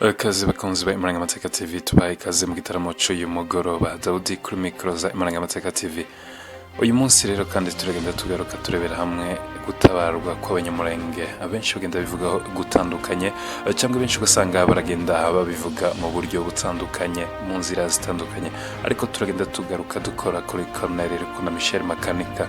Ikaze bakunzi ba Imarangamateka TV, tubaye ikaze mu gitaramo cy'uyu mugoroba. Dawudi kuri mikoro za Imarangamateka TV. Uyu munsi rero kandi turagenda tugaruka turebera hamwe gutabarwa kw'Abanyamurenge. Abenshi bagenda bivugaho gutandukanye, cyangwa benshi ugasanga baragenda babivuga mu buryo butandukanye, mu nzira zitandukanye, ariko turagenda tugaruka dukora kuri Colonel Rukunda Michel Makanika,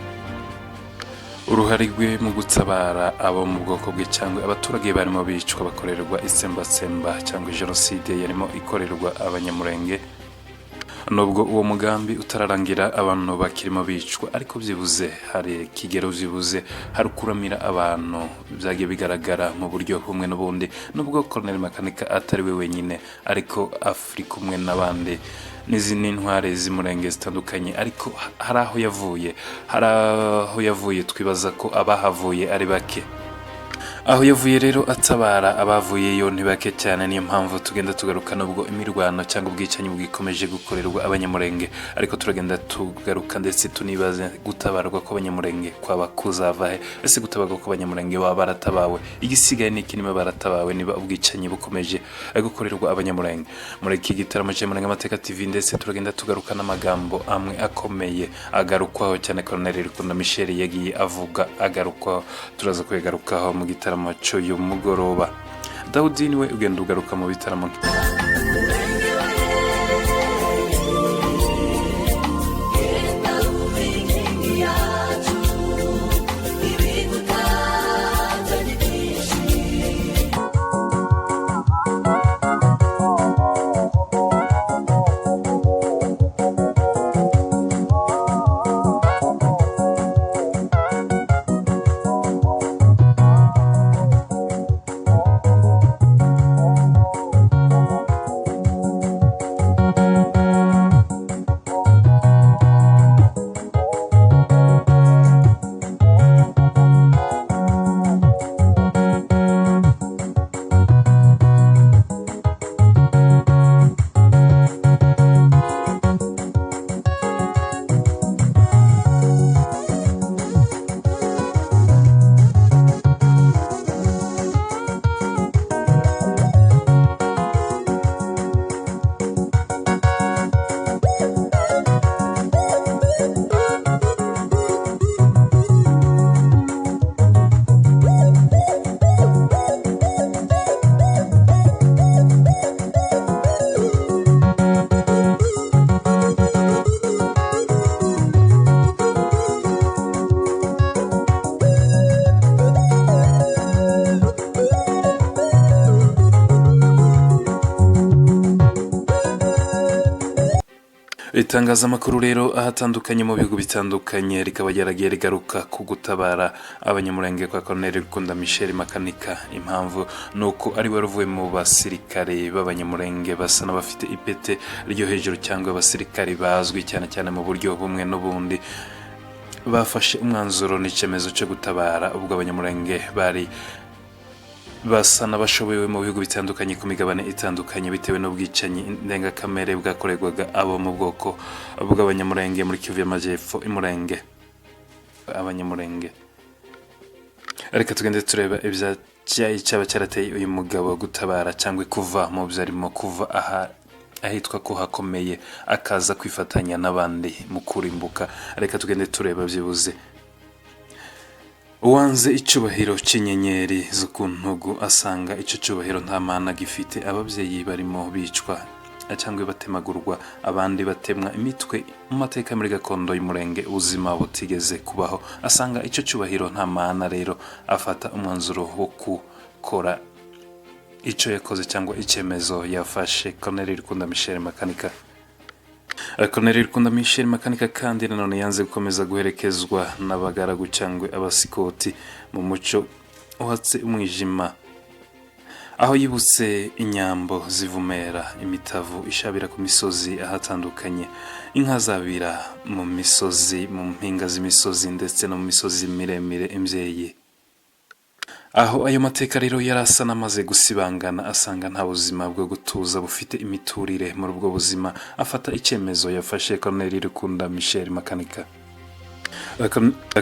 uruhare rwe mu gutabara abo mu bwoko bwe cyangwa abaturage barimo bicwa, bakorerwa itsembatsemba cyangwa jenoside yarimo ikorerwa Abanyamurenge. Nubwo uwo mugambi utararangira, abantu bakirimo bicwa, ariko byibuze hari ikigero, byibuze hari ukuramira abantu byagiye bigaragara mu buryo bumwe n'ubundi. Nubwo Colonel Makanika atari we wenyine, ariko ari kumwe n'abandi n'izindi ntware z'Umurenge zitandukanye, ariko hari aho yavuye, hari aho yavuye. Twibaza ko abahavuye ari bake. Aho yavuye rero atabara abavuyeyo ni bake cyane. Niyo mpamvu tugenda tugaruka, nubwo imirwano cyangwa ubwicanyi bwikomeje gukorerwa Abanyamurenge, ariko turagenda tugaruka ndetse tunibaze gutabarwa kw'Abanyamurenge kwaba kuzava he? Ese gutabarwa kw'Abanyamurenge, baba baratabawe? Igisigaye ni iki niba baratabawe, niba ubwicanyi bukomeje gukorerwa Abanyamurenge? Muri iki gitaramo cya Amateka TV, ndetse turagenda tugaruka n'amagambo amwe akomeye agarukwaho cyane Colonel Rukunda Michel yagiye avuga agarukwaho. Turaza kubigarukaho mu gitaramo cy'uyu mugoroba. Dawudi niwe ugenda ugaruka mu bitaramo. Genda ube inkingi yacu, ibigutatse ni byinshi. Itangazamakuru rero ahatandukanye mu bihugu bitandukanye rikaba ryaragiye rigaruka ku gutabara Abanyamurenge kwa Colonel Rukunda Michel Makanika. Impamvu ni uko ari we uvuye mu basirikare b'Abanyamurenge basa n'abafite ipete ryo hejuru, cyangwa abasirikare bazwi cyane cyane mu buryo bumwe n'ubundi, bafashe umwanzuro n'icyemezo cyo gutabara ubwo Abanyamurenge bari basa n'abashoboye mu bihugu bitandukanye, ku migabane itandukanye, bitewe n'ubwicanyi ndengakamere bwakorerwaga abo mu bwoko bw'Abanyamurenge muri Kivu y'Amajyepfo, Imurenge, Abanyamurenge. Reka tugende tureba ibya cyaba cyarateye uyu mugabo gutabara cyangwa kuva mu byo arimo, kuva aha ahitwa ko hakomeye akaza kwifatanya n'abandi mu kurimbuka. Reka tugende tureba byibuze. Uwanze icyubahiro cy'inyenyeri zo ku ntugu asanga icyo cyubahiro nta mana gifite. Ababyeyi barimo bicwa cyangwa batemagurwa, abandi batemwa imitwe mu mateka muri gakondo y'Umurenge, ubuzima butigeze kubaho, asanga icyo cyubahiro nta mana. Rero afata umwanzuro wo gukora icyo yakoze cyangwa icyemezo yafashe Colonel Rukunda Michel Makanika. Colonel Rukunda Michel Makanika kandi nanone yanze gukomeza guherekezwa n'abagaragu cyangwa abasikoti mu mucyo uhatse umwijima, aho yibutse inyambo zivumera imitavu ishabira ku misozi ahatandukanye, inka zabira mu misozi, mu mpinga z'imisozi ndetse no mu misozi miremire imbyeyi. Aho ayo mateka rero yari asa n'amaze gusibangana, asanga nta buzima bwo gutuza bufite imiturire muri ubwo buzima, afata icyemezo yafashe Colonel Rukunda Michel Makanika.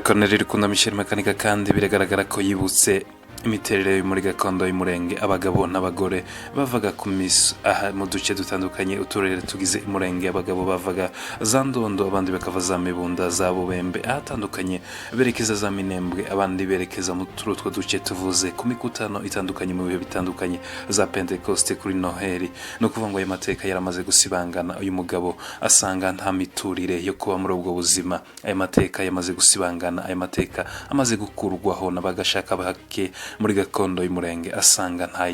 Colonel Rukunda Michel Makanika kandi biragaragara ko yibutse Imiterere yo muri gakondo y'Umurenge, abagabo n'abagore bavaga ku mis aha mu duce dutandukanye, uturere tugize Umurenge. Abagabo bavaga za Ndondo, abandi bakava za Mibunda, za Bubembe, ahatandukanye berekeza za Minembwe, abandi berekeza mu turi utwo duce tuvuze, ku mikutano itandukanye mu bihe bitandukanye, za Pentekoste, kuri Noheli. Ni ukuvuga ngo ayo mateka yaramaze gusibangana. Uyu mugabo asanga nta miturire yo kuba muri ubwo buzima. Ayo mateka yamaze gusibangana, ayo mateka amaze gukurwaho n'abagashaka bake muri gakondo y'Umurenge. Asanga nta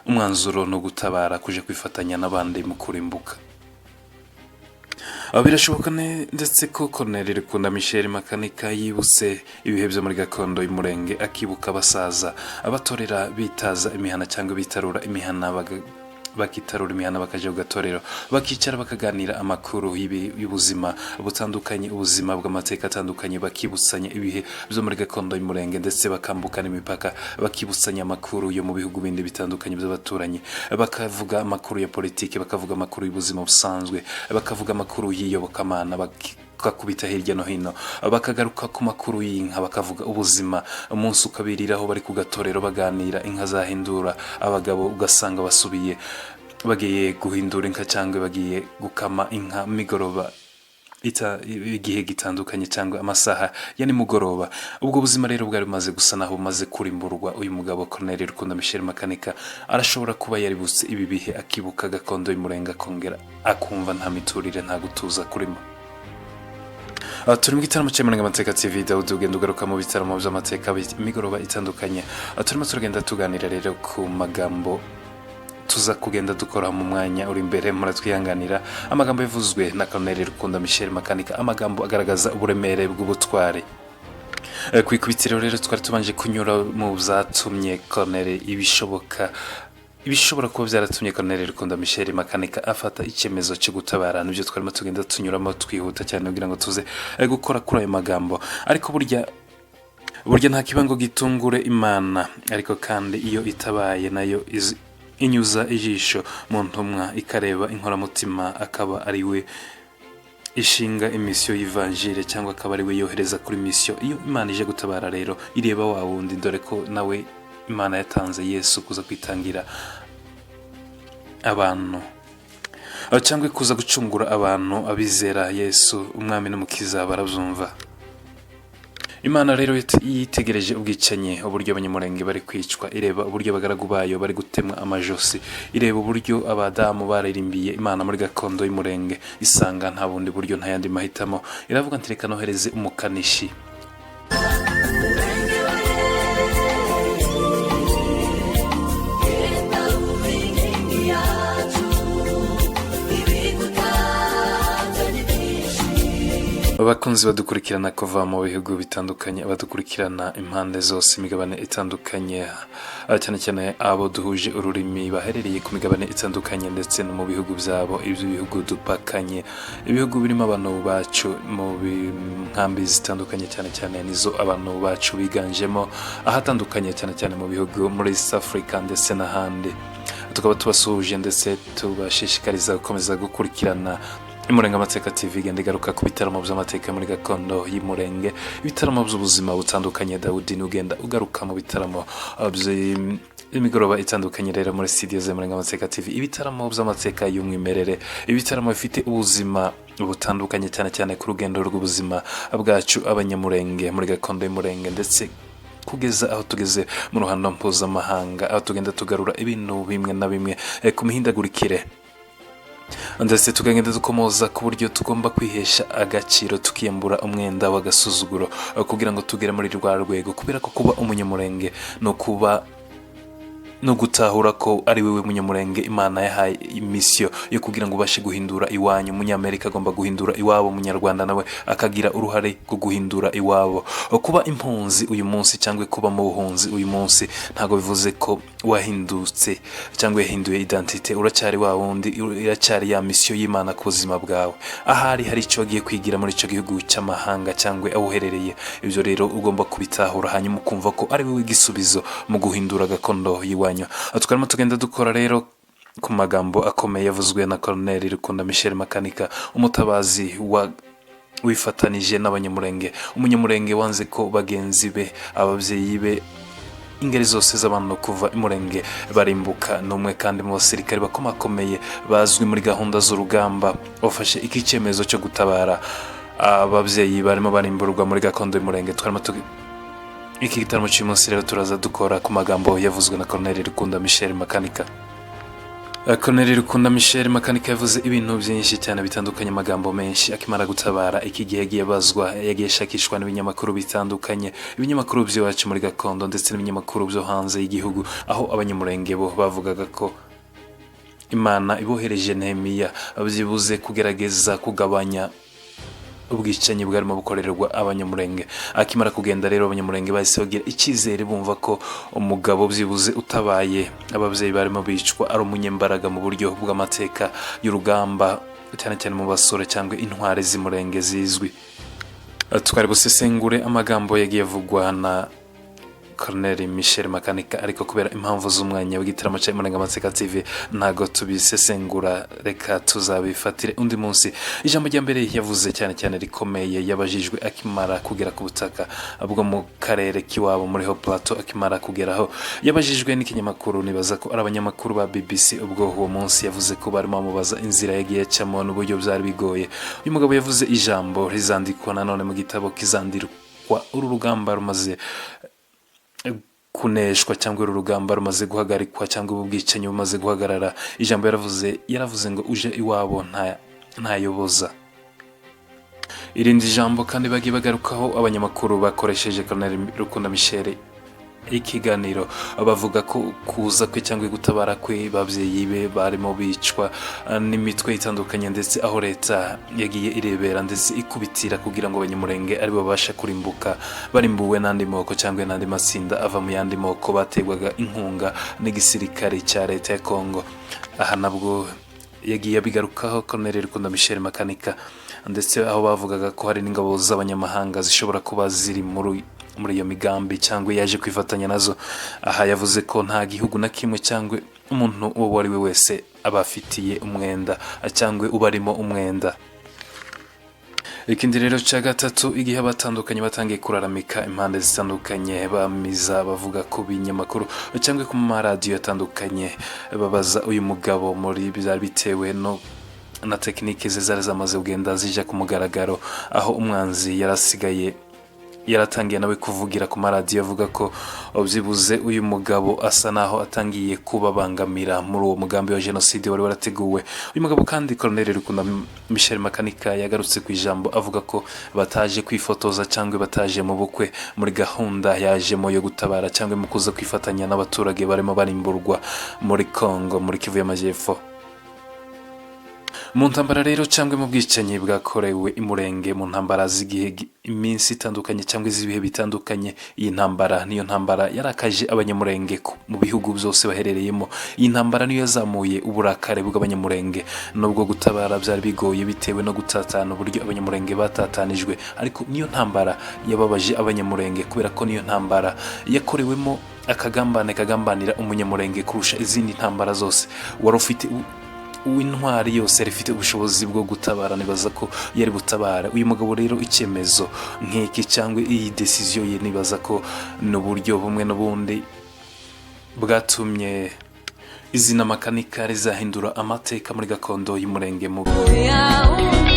umwanzuro no gutabara, kuja kwifatanya n'abandi mu kurimbuka. Birashoboka ndetse ko Colonel Rukunda Michel Makanika yibutse ibihe byo muri gakondo y'Umurenge, akibuka abasaza abatorera bitaza imihana cyangwa bitarura imihana, bakitarura imihana, bakajya ku gatorero, bakicara, bakaganira amakuru y'ubuzima butandukanye, ubuzima bw'amateka atandukanye, bakibutsanya ibihe byo muri gakondo y'Umurenge, ndetse bakambukana imipaka, bakibutsanya amakuru yo mu bihugu bindi bitandukanye by'abaturanyi, bakavuga amakuru ya politiki, bakavuga amakuru y'ubuzima busanzwe, bakavuga amakuru y'iyobokamana, bakakubita hirya no hino, bakagaruka ku makuru y'inka, bakavuga ubuzima umunsi ukabiriraho bari ku gatorero baganira. Inka zahindura, abagabo ugasanga basubiye bagiye guhindura inka cyangwa bagiye gukama inka migoroba igihe gitandukanye cyangwa amasaha ya nimugoroba. Ubwo buzima rero bwari bumaze gusa naho bumaze kurimburwa. Uyu mugabo Colonel Rukunda Michel Makanika arashobora kuba yaributse ibi bihe, akibuka gakondo y'Umurenge, akongera akumva nta miturire, nta gutuza kurimo. Turi mu gitaramo cy'Amarangamateka TV. Dawudi ugenda ugaruka mu bitaramo by'amateka imigoroba itandukanye. Turimo turagenda tuganira rero ku magambo tuza kugenda dukora mu mwanya uri imbere, muratwihanganira. Amagambo yavuzwe na Colonel Rukunda Michel Makanika, amagambo agaragaza uburemere bw'ubutwari. Ku ikubitiro rero twari tubanje kunyura mu byatumye Colonel, ibishoboka, ibishobora kuba byaratumye Colonel Rukunda Michel Makanika afata icyemezo cyo gutabara. Nibyo twarimo tugenda tunyuramo twihuta cyane kugira ngo tuze gukora kuri ayo magambo. Ariko burya burya nta kiba ngo gitungure Imana. Ariko kandi iyo itabaye nayo inyuza ijisho mu ntumwa, ikareba inkoramutima, akaba ari we ishinga imisiyo y'ivanjire cyangwa akaba ari we yohereza kuri misiyo. Iyo Imana ije gutabara rero ireba wa wundi, dore ko nawe Imana yatanze Yesu kuza kwitangira abantu cyangwa kuza gucungura abantu. Abizera Yesu umwami n'umukiza barabyumva. Imana rero yitegereje ubwicanyi, uburyo Abanyamurenge bari kwicwa, ireba uburyo abagaragu bayo bari gutemwa amajosi, ireba uburyo abadamu baririmbiye Imana muri gakondo y'Umurenge, isanga nta bundi buryo, nta yandi mahitamo. Iravuga nti: "Reka nohereze umukanishi." Murenge we, genda ube inkingi yacu, ibigutatse ni byinshi. Abakunzi badukurikirana kuva mu bihugu bitandukanye, abadukurikirana impande zose, imigabane itandukanye, cyane cyane abo duhuje ururimi baherereye ku migabane itandukanye ndetse no mu bihugu byabo, ibyo bihugu dupakanye, ibihugu birimo abantu bacu mu nkambi zitandukanye, cyane cyane nizo abantu bacu biganjemo ahatandukanye, cyane cyane mu bihugu muri East Africa ndetse n'ahandi, tukaba tubasuhuje ndetse tubashishikariza gukomeza gukurikirana Imurenge Amateka TV, igenda igaruka ku bitaramo by'amateka muri gakondo y'Umurenge, ibitaramo by'ubuzima butandukanye. Dawudi ugenda ugaruka mu bitaramo by'imigoroba itandukanye rero muri studio z'Imurenge Amateka TV, ibitaramo by'amateka y'umwimerere, ibitaramo bifite ubuzima butandukanye, cyane cyane ku rugendo rw'ubuzima bwacu Abanyamurenge muri gakondo y'Umurenge, ndetse kugeza aho tugeze mu ruhando mpuzamahanga, aho tugenda tugarura ibintu bimwe na bimwe ku mihindagurikire, ndetse tukagenda dukomoza ku buryo tugomba kwihesha agaciro, tukiyambura umwenda w'agasuzuguro kugira ngo tugere muri rwa rwego. Kubera ko kuba Umunyamurenge ni ukuba no gutahura ko ari wowe Munyamurenge Imana yahaye imisiyo yo kugira ngo ubashe guhindura iwanyu. Umunyamerika agomba guhindura iwabo, Umunyarwanda nawe akagira uruhare rwo guhindura iwabo. Kuba impunzi uyu munsi cyangwa kuba mu buhunzi uyu munsi ntabwo bivuze ko wahindutse cyangwa yahinduye identité. Uracyari wa wundi, iracyari ya misiyo y'Imana ku buzima bwawe. Ahari hari icyo wagiye kwigira muri icyo gihugu cy'amahanga cyangwa aho uherereye, ibyo rero ugomba kubitahura, hanyuma ukumva ko ari wowe igisubizo mu guhindura gakondo y'iwanyu. Twarimo tugenda dukora rero ku magambo akomeye yavuzwe na Colonel Rukunda Michel Makanika, umutabazi wa wifatanije n'Abanyamurenge, Umunyamurenge wanze ko bagenzi be, ababyeyi be Ingeri zose z'abantu kuva Imurenge barimbuka. Ni umwe kandi mu basirikare bakomakomeye bazwi muri gahunda z'urugamba wafashe iki cyemezo cyo gutabara ababyeyi barimo barimburwa muri gakondo y'Umurenge. Twarimo iki gitaramo cy'uyu munsi rero turaza dukora ku magambo yavuzwe na Colonel Rukunda Michel Makanika. Colonel Rukunda Michel Makanika yavuze ibintu byinshi cyane bitandukanye, amagambo menshi akimara gutabara. Iki gihe yagiye abazwa, yagiye ashakishwa n'ibinyamakuru bitandukanye, ibinyamakuru by'iwacu muri gakondo ndetse n'ibinyamakuru byo hanze y'igihugu, aho Abanyamurenge bo bavugaga ko Imana ibohereje Nehemiya byibuze kugerageza kugabanya ubwicanyi bwarimo bukorerwa Abanyamurenge. Akimara kugenda rero, Abanyamurenge bahise bagira icyizere, bumva ko umugabo byibuze utabaye ababyeyi barimo bicwa ari umunyembaraga mu buryo bw'amateka y'urugamba, cyane cyane mu basore cyangwa intwari z'Imurenge zizwi. Twari busesengure amagambo yagiye avugwa na Colonel Michel Makanika, ariko kubera impamvu z'umwanya w'igitaramo cya Imurengamateka TV ntago tubisesengura, reka tuzabifatire undi munsi. Ijambo rya mbere yavuze cyane cyane rikomeye, yabajijwe akimara kugera ku butaka bwo mu karere k'iwabo muri Haut Plateau. Akimara kugeraho yabajijwe n'ikinyamakuru, nibaza ko ari abanyamakuru ba BBC. Ubwo uwo munsi yavuze ko barimo bamubaza inzira yagiye acamo n'uburyo byari bigoye. Uyu mugabo yavuze ijambo rizandikwa nanone mu gitabo kizandikwa uru rugamba rumaze kuneshwa, cyangwa uru rugamba rumaze guhagarikwa, cyangwa ubu bwicanyi bumaze guhagarara. Ijambo yaravuze ngo uje iwabo ntayoboza. Irindi jambo kandi bagiye bagarukaho abanyamakuru bakoresheje Colonel Rukunda Michel ikiganiro, bavuga ko kuza kwe cyangwa gutabara kwe babyeyi be barimo bicwa n'imitwe itandukanye, ndetse aho leta yagiye irebera ndetse ikubitira kugira ngo Abanyamurenge aribo babasha kurimbuka, barimbuwe n'andi moko cyangwa n'andi matsinda ava mu yandi moko bategwaga inkunga n'igisirikare cya leta ya Kongo. Aha nabwo yagiye abigarukaho Colonel Rukunda Michel Makanika, ndetse aho bavugaga ko hari n'ingabo z'abanyamahanga zishobora kuba ziri muri iyo migambi cyangwa yaje kwifatanya nazo. Aha yavuze ko nta gihugu na kimwe cyangwa umuntu uwo ari we wese aba afitiye umwenda cyangwa ubarimo umwenda. Ikindi rero cya gatatu, igihe abatandukanye batangiye kuraramika impande zitandukanye, bamiza bavuga ku binyamakuru cyangwa ku maradiyo atandukanye, babaza uyu mugabo muri byari bitewe no na tekinike ze zari zamaze kugenda zijya ku mugaragaro, aho umwanzi yarasigaye yaratangiye nawe kuvugira ku maradiyo avuga ko byibuze uyu mugabo asa naho atangiye kubabangamira muri uwo mugambi wa jenoside wari warateguwe. Uyu mugabo kandi, Colonel Rukunda Michel Makanika, yagarutse ku ijambo avuga ko bataje kwifotoza cyangwa bataje mu bukwe muri gahunda yajemo yo gutabara cyangwa mu kuza kwifatanya n'abaturage barimo barimburwa muri Congo, muri Kivu y'Amajyepfo. Mu ntambara rero cyangwa mu bwicanyi bwakorewe Imurenge mu ntambara z'igihe, iminsi itandukanye cyangwa iz'ibihe bitandukanye, iyi ntambara niyo ntambara yarakaje Abanyamurenge mu bihugu byose baherereyemo. Iyi ntambara niyo yazamuye uburakari bw'Abanyamurenge. Nubwo gutabara byari bigoye bitewe no gutatana, uburyo Abanyamurenge batatanijwe, ariko niyo ntambara yababaje Abanyamurenge, kubera ko niyo ntambara yakorewemo akagambane kagambanira Umunyamurenge kurusha izindi ntambara zose. Wari ufite uw'intwari yose yari ifite ubushobozi bwo gutabara, nibaza ko yari butabara. Uyu mugabo rero, icyemezo nk'iki cyangwa iyi décision ye, nibaza ko ni uburyo bumwe n'ubundi bwatumye izina Makanika rizahindura amateka muri gakondo y'Umurenge mu Yawe.